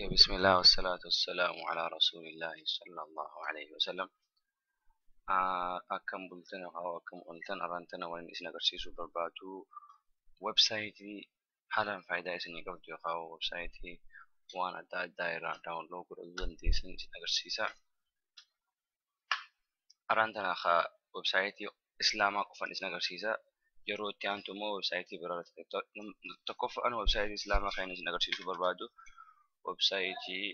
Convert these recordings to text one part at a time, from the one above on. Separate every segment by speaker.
Speaker 1: Okay, bismillah wassalatu wassalamu ala rasulillahi sallallahu alayhi wasallam. Akkam bultan yookaan akkam ooltan? Arraantana waan isin agarsiisuu barbaadu websaayitii haalaan faayidaa isinii qabdu yookaan websaayitii waan adda addaa irraa download godhachuu dandeessan isin agarsiisa. Arraantana websaayitii islaamaa qofan isin agarsiisa. Yeroo itti aantu immoo websaayitii biraa irratti tokkoffaan websaayitii islaamaa kan isin agarsiisuu barbaadu websaayitii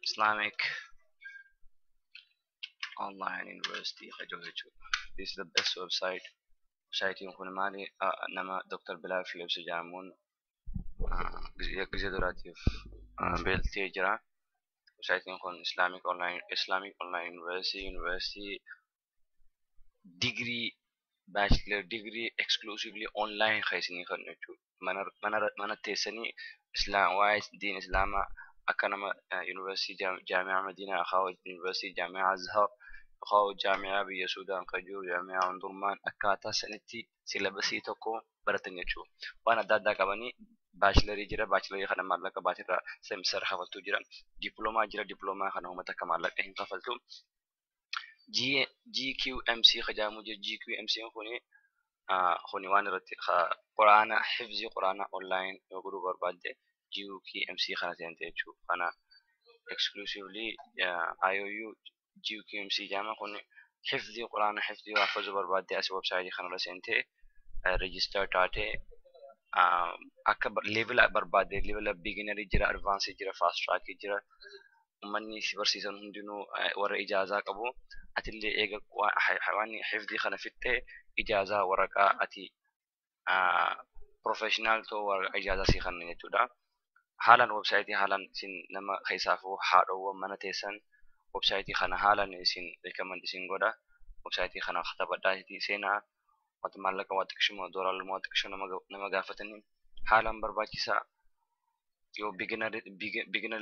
Speaker 1: Islamic Online University jedhu jechuudha. This is the best website. Websaayitiin kun maali? Nama Dr. Bilal Phillips jedhamuun gizee duraatiif beeltee jira. Websaayitiin kun Islamic Online University, University degree, bachelor degree exclusively online kan isinii kennu jechuudha. Mana teessanii islaam waa'ee diin islaamaa akka nama yuunivarsiitii jaami'aa Madiinaa yookaan yuunivarsiitii jaami'aa Azhar yookaan jaami'aa biyya Suudaan kan jiru jaami'aa Omdurmaan akkaataa sanitti syllabusii tokko baratan jechuudha. Waan adda addaa qabanii bachelorii jira, bachelorii kana maallaqa baatirraa semester kafaltuu jira. Diploomaa jira, diploomaa kana uummata akka maallaqa hin kafaltu. GQMC jedhamu jira. GQMC kuni waan irratti quraana hifzii quraana online yoo godhuu barbaadde GQMC kana seente jechuudha. Kana exclusively IOU GQMC jedhama. Kun hifzii quraana, hifzii yoo hafazuu barbaadde as websaayitii kanarra seentee register taatee akka level barbaadde, level beginnerii jira, advanced jira, fast track jira. Uummanni si barsiisan hundinuu warra ijaazaa qabu. Atillee eega waan hifzii kana fixxee ijaazaa waraqaa ati professional ta'uu waraqaa ijaazaa si kenna jechuudha. Haalaan websaayitii haalaan isin nama keessaafuu haadhoowwan mana teessan websaayitii kana haalaan isin recommend isin godha. Websaayitii kana katabadhaatii seenaa. Wanta maallaqa waa xiqqishuma doolaaruma waa xiqqishuma nama gaafatanii haalaan barbaachisaa. Yoo beginner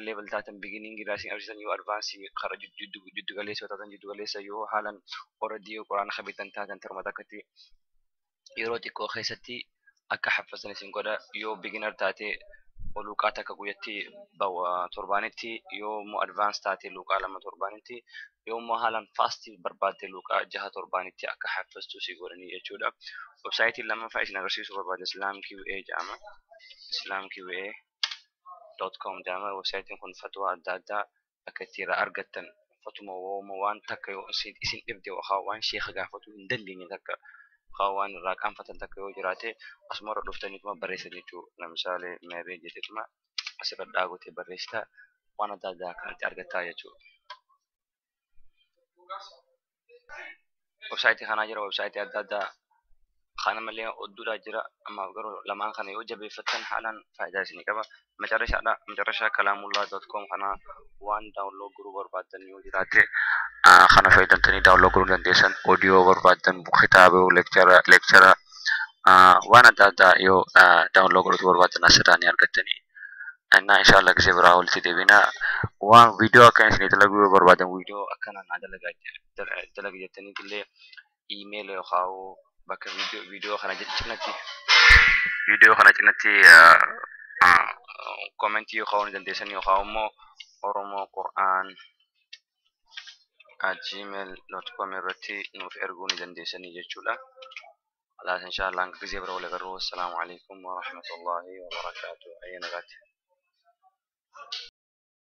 Speaker 1: level taatan beginning irraa isin agarsiisan, yoo advance karaa jiddu galeessa yoo taatan jiddu galeessa, yoo haalaan already yoo quraana kabeetan taatan tarma takkatti yeroo xiqqoo keessatti akka haffasan isin godha. Yoo beginner taate luuqaa takka guyyatti torbaanitti, yoo immoo advance taate luuqaa lama torbaanitti, yoo immoo haalaan fast barbaadde luuqaa 6 torbaanitti akka haffastu si godhanii jechuudha. Websaayitiin lammaffaa isin agarsiisuu barbaade Islam QA jedhama. islamqa.com jedhama. Websaayitiin kun fatwaa adda addaa akka itti irraa argattan, fatuma waan takka yoo isin dhibde yookaan waan sheeka gaafatuu hin dandeenye takka yookaan waan irraa qaanfatan takka yoo jiraate asuma irra dhuftaniituma barreessan jechuudha. Lamisaalee meerree jetteetuma asirra dhaagotee barreessita, waan adda addaa kanatti argattaa jechuudha. Websaayitii kanaa jira, websaayitii adda addaa kana malee odduudhaa jira. Ammaaf garuu lamaan kana yoo jabeeffattan haalaan faayidaa isinii qaba. Macarrashaadha, macarrashaa kalaamullaa.com kana waan download godhuu barbaaddan yoo jiraate kana fayyadamtanii download godhuu dandeessan. Audio barbaaddan, kitaaba, lecture waan adda addaa yoo download godhuu barbaaddan asirraa ni argattanii. እና ኢንሻአላህ ጊዜ biraa walitti deebina. Waan viidiyoo akkana isinii dalaguu yoo barbaadan, viidiyoo akkana naa dalaga jettanii illee email yookaan bakka viidiyoo kana cinatti commentii yoo kaa'uu ni dandeessan yookaan immoo oromoqur'aan@gmail.com irratti nuuf erguu ni dandeessanii jechuudha. خلاص إن شاء الله ጊዜ biraa wal agarru. Assalaamu alaikum wa rahmatullahi wa barakaatuh. Ayya nagaatti.